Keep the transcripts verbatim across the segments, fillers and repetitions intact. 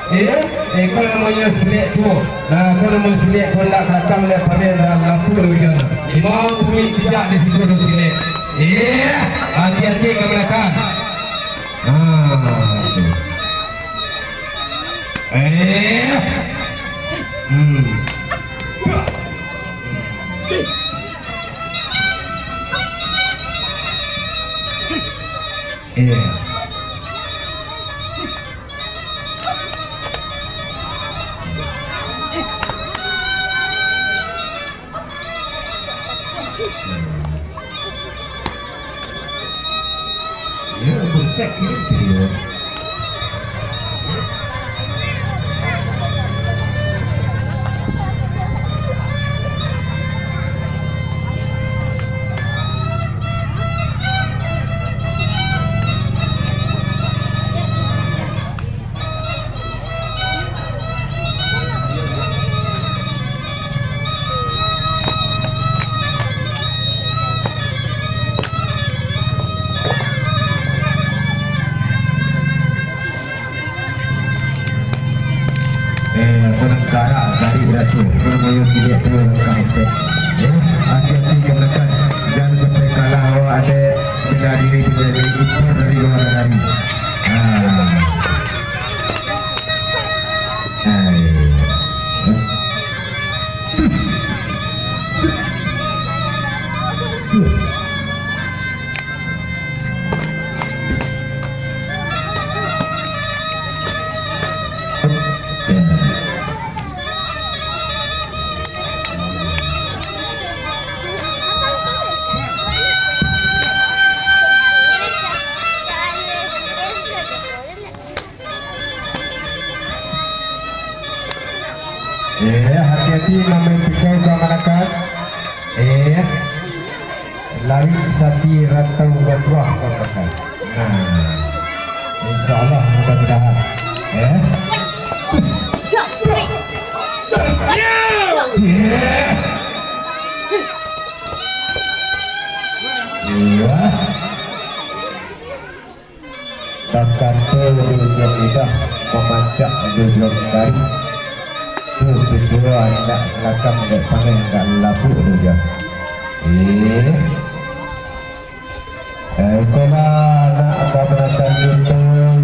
Eh, eh, ko namonyo silek tu. Nah, ko namonyo silek ko ndak datang dek panen, dah lapuk dek ujan. Limau puluah pijak di situ tu silek. Eh, hati-hati ka balakang. Ah, tu. Eh. Hmm. Eh. Ya, bersek ini dia. Eh, barang karak dari rasul. Kalau mayo silek tu barang karak. Eh, hati-hati ka balakang. Jangan sampai kalah awak, dek. Bela diri, bela diri. Impor dari luar negeri. Ah. Ai. Eh, hati-hati mamain pisau kamanakan. Eh, lawik sati rantau batuah kamanakan. Nah, insya Allah mudah-mudahan. Eh. Eh. Iya. Bakato di ujuang lidah, mamancak di ujuang jari. Tu tujuan nak lakam dek paneh, nak lapuk tu je. Eh. Eh, itulah nak kabanatan itu,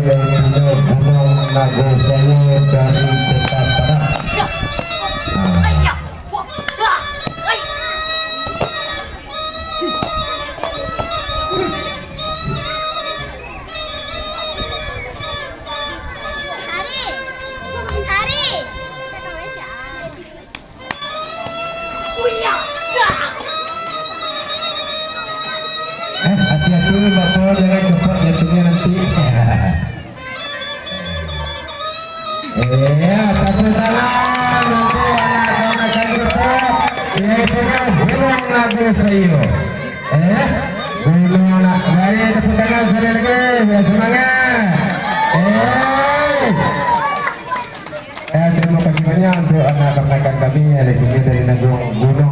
yaitu Gunuang Nago Sayo dari Kota Padang. Nah. Eh, hati-hati, Bapak, jangan cepat jatuhnya nanti. Eh, tepuk tangan untuk anak-anak kita, yaitu Gunuang Nago Sayo. Eh, Gunuang Nago, mari tepuk tangan sekali lagi, biar semangat. Eh. Eh, terima kasih banyak untuk anak kamanakan kami, yaitu dari Nago Gunuang.